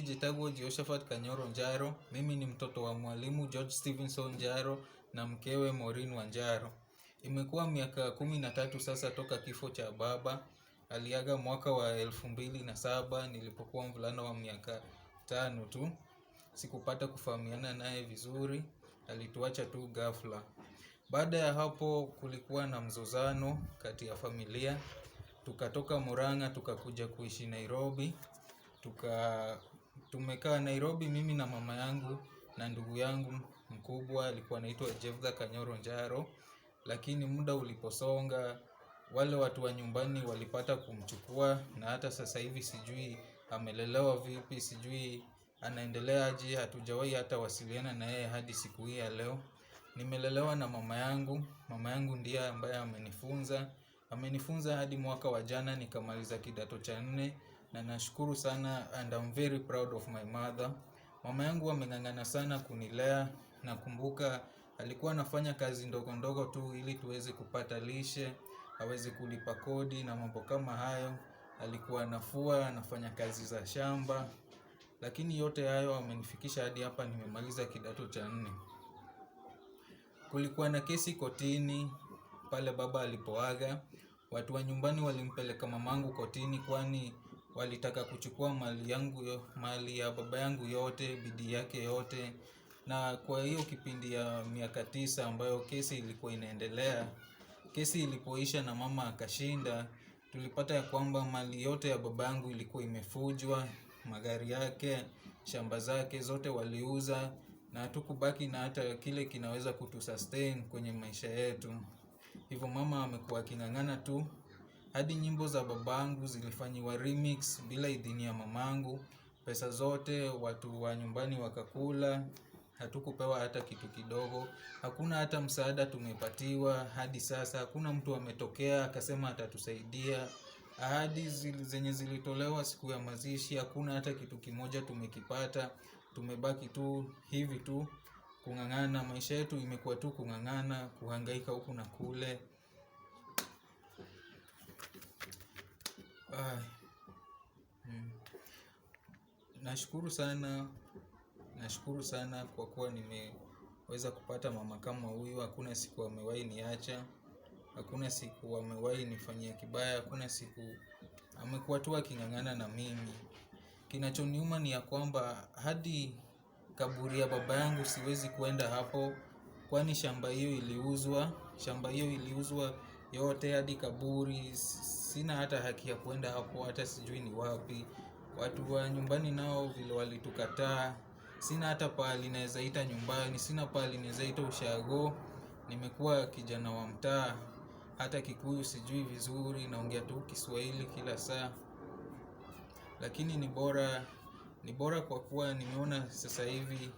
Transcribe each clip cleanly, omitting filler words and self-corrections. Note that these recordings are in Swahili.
Nie njĩtagwo Jehoshaphat Kanyoro Njaro. Mimi ni mtoto wa mwalimu George Stevenson Njaro na mkewe Maureen Wanjaro. Imekuwa miaka 13 sasa toka kifo cha baba. Aliaga mwaka wa 2007 nilipokuwa mvulana wa miaka 5 tu. Sikupata kufahamiana naye vizuri, alituacha tu ghafla. Baada ya hapo kulikuwa na mzozano kati ya familia. Tukatoka Murang'a, tukakuja kuishi Nairobi. Tumekaa Nairobi mimi na mama yangu na ndugu yangu mkubwa alikuwa anaitwa Jephthah Kanyoro Njaro. Lakini muda uliposonga, wale watu wa nyumbani walipata kumchukua na hata sasa hivi sijui amelelewa vipi, sijui anaendelea aje, hatujawahi hata wasiliana na yeye hadi siku hii ya leo. Nimelelewa na mama yangu, mama yangu ndiye ambaye amenifunza. Amenifunza hadi mwaka wa jana nikamaliza kidato cha 4 na nashukuru sana and I'm very proud of my mother. Mama yangu ameng'ang'ana sana kunilea. Nakumbuka alikuwa anafanya kazi ndogo ndogo tu ili tuweze kupata lishe, aweze kulipa kodi na mambo kama hayo. Alikuwa anafua, anafanya kazi za shamba. Lakini yote hayo amenifikisha hadi hapa nimemaliza kidato cha 4. Kulikuwa na kesi kotini pale baba alipoaga. Watu wa nyumbani walimpeleka mamangu kotini kwani walitaka kuchukua mali yangu, mali ya baba yangu yote, bidii yake yote. Na kwa hiyo kipindi ya miaka 9 ambayo kesi ilikuwa inaendelea, kesi ilipoisha na mama akashinda, tulipata ya kwamba mali yote ya baba yangu ilikuwa imefujwa, magari yake, shamba zake zote waliuza, na hatukubaki na hata kile kinaweza kutusustain kwenye maisha yetu. Hivyo mama amekuwa aking'ang'ana tu hadi nyimbo za babangu zilifanyiwa remix bila idhini ya mamangu. Pesa zote watu wa nyumbani wakakula, hatukupewa hata kitu kidogo. Hakuna hata msaada tumepatiwa hadi sasa. Hakuna mtu ametokea akasema atatusaidia. Ahadi zenye zilitolewa siku ya mazishi, hakuna hata kitu kimoja tumekipata. Tumebaki tu hivi tu kung'ang'ana. Maisha yetu imekuwa tu kung'ang'ana, kuhangaika huku na kule. Nashukuru sana, nashukuru sana kwa kuwa nimeweza kupata mama kama huyu. Hakuna siku amewahi niacha, hakuna siku amewahi nifanyia kibaya, hakuna siku amekuwa tu aking'ang'ana na mimi. Kinachoniuma ni ya kwamba hadi kaburi ya baba yangu siwezi kuenda hapo, kwani shamba hiyo iliuzwa, shamba hiyo iliuzwa yote hadi kaburi. Sina hata haki ya kuenda hapo, hata sijui ni wapi. Watu wa nyumbani nao vile walitukataa. Sina hata pahali naeza ita nyumbani, sina pahali naeza ita ushago. Nimekuwa kijana wa mtaa, hata Kikuyu sijui vizuri, naongea tu Kiswahili kila saa. Lakini ni bora kwa kuwa nimeona sasa hivi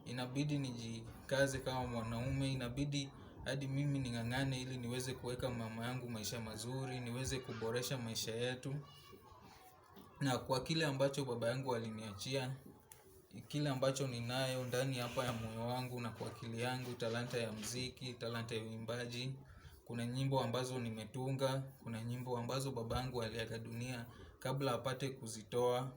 inabidi nijikaze kama mwanaume, inabidi hadi mimi ning'ang'ane ili niweze kuweka mama yangu maisha mazuri, niweze kuboresha maisha yetu. Na kwa kile ambacho baba yangu aliniachia, kile ambacho ninayo ndani hapa ya moyo wangu na kwa akili yangu, talanta ya muziki, talanta ya uimbaji. Kuna nyimbo ambazo nimetunga, kuna nyimbo ambazo baba yangu aliaga dunia kabla apate kuzitoa.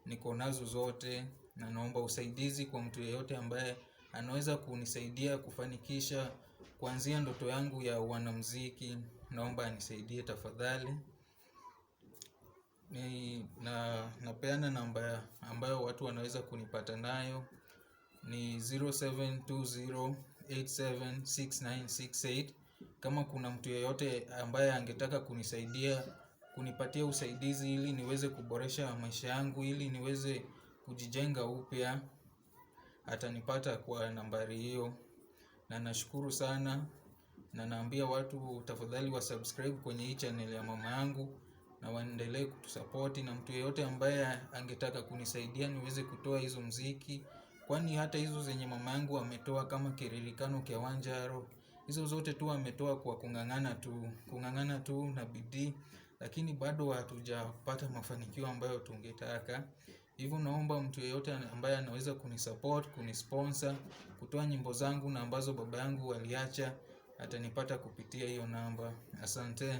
Niko nazo zote na naomba usaidizi kwa mtu yeyote ambaye anaweza kunisaidia kufanikisha kuanzia ndoto yangu ya wanamuziki. Naomba anisaidie tafadhali. Na napeana namba ambayo watu wanaweza kunipata nayo ni 0720876968. Kama kuna mtu yeyote ambaye angetaka kunisaidia, kunipatia usaidizi ili niweze kuboresha maisha yangu, ili niweze kujijenga upya, atanipata kwa nambari hiyo. Na nashukuru sana na naambia watu tafadhali wa subscribe kwenye hii channel ya mama yangu na waendelee kutusupport, na mtu yeyote ambaye angetaka kunisaidia niweze kutoa hizo muziki, kwani hata hizo zenye mama yangu ametoa kama Kiririkano kia Wanjaro, hizo zote tu ametoa kwa kung'ang'ana tu, kung'ang'ana tu na bidii, lakini bado hatujapata mafanikio ambayo tungetaka. Hivyo naomba mtu yeyote ambaye anaweza kunisupport, kunisponsor, kutoa nyimbo zangu na ambazo baba yangu aliacha, atanipata kupitia hiyo namba. Asante.